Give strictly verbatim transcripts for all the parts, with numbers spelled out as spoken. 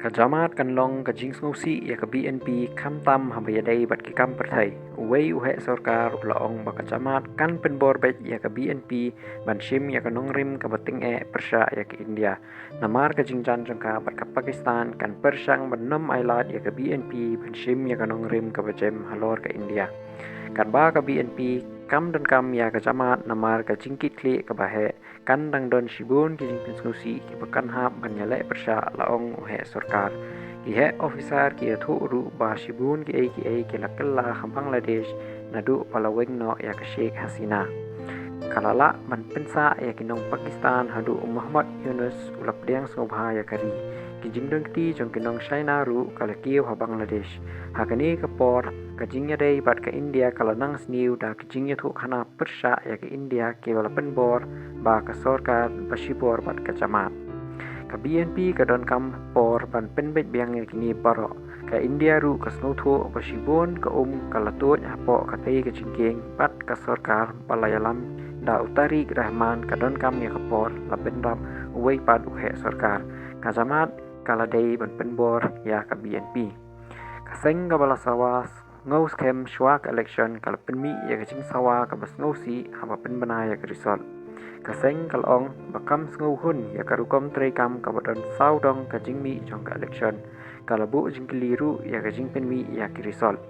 Ka Jamaat kan long ka jingsngewsih ïa ka B N P khamtam haba ïadei bad ki kam pyrthei. Uwei u heh sorkar u la ong ba ka Jamaat kan pynbor beit ïa ka B N P ban shim ïa ka nongrim kaba tyngeh pyrshah ïa ka India. Namar ka jingjan jong ka bad ka Pakistan kan pyrshang ban nym ailad ïa ka B N P ban shim ïa ka nongrim kaba jem halor ka India. Katba ka B N P kam donkam ïa ka Jamaat namar ka jingkitkhlieh kaba heh, kan dang don shibun ki jingpynsngewsih kiba kan hap ban ïaleh pyrshah, la ong u heh sorkar. Ki heh officer ki ïathuh ruh ba shibun kiei kiei ki la kylla ha Bangladesh naduh ba la weng noh ïa ka Sheikh Hasina. Ka la lah ban pynsah ïa ki nong Pakistan haduh u Muhammad Yunus u la pdiang sngewbha ïa ka ri. Ki jingdon kti jong ki nong China ruh ka la kiew ha Bangladesh. Ha kane ka por ka jingïadei bad ka India ka la nang sniew da ki jingïathuhkhana pyrshah ïa ka India kiba la pynbor ba ka sorkar ba shibor bad ka Jamaat. Ka B N P ka donkam por ban pynbeit biang ïa kine baroh. Ka India ruh ka sngewthuh ba shibun ka um ka la tuid hapoh katei ka jingkieng bad ka sorkar ba la ïalam da u Tariq Rahman. Ka donkam ïa ka por la bynrap uwei pat u heh sorkar. Ka Jamaat ka la dei ban pynbor ïa ka B N P. Ka seng kaba la sawa sngewskhem shuwa ka election ka la pynmih ïa ka jingsawa kaba sngewsih haba pynbna ïa ka result. Ka seng ka la ong ba kam sngewhun ïa ka rukom treikam kaba don sawdong ka jingmih jong ka election. Ka la buh jingkylli ruh ïa ka jingpynmih ïa ki result.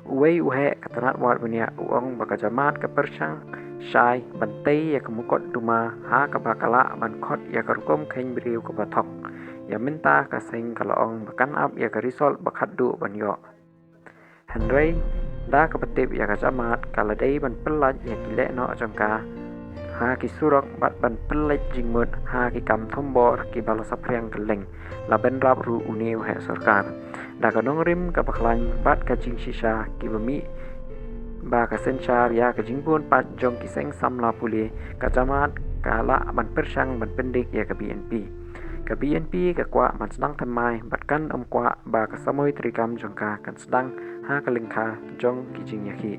Uwei u heh ka tnat wad bniah u ong ba ka Jamaat ka pyrshang shai ban tei ïa ka mukotduma ha kaba ka lah ban khot ïa ka rukom kheiñ briew kaba thok. Ïa mynta ka seng ka la ong ba kan ap ïa ka result ba khatduh ban ïoh. Hynrei da kaba tip ïa ka Jamaat ka la dei ban pyllait ïa ki lehnoh jong ka ha ki surok bad ban pyllait jingmut ha ki kam thombor kiba la saphriang kylleng. La bynrap ruh une u heh sorkar. Da ka nongrim kaba khlaiñ bad ka jingshisha kiba mih ba ka synshar ïa ka jingbun pat jong ki seng samla pule, ka Jamaat ka lah ban pyrshang ban pyndik ïa ka B N P. Ka B N P ka kwah ban sdang thymmai bad kan ym kwah ba ka samoi treikam jong ka kan sdang ha ka lyngkha jong ki jingïakhih.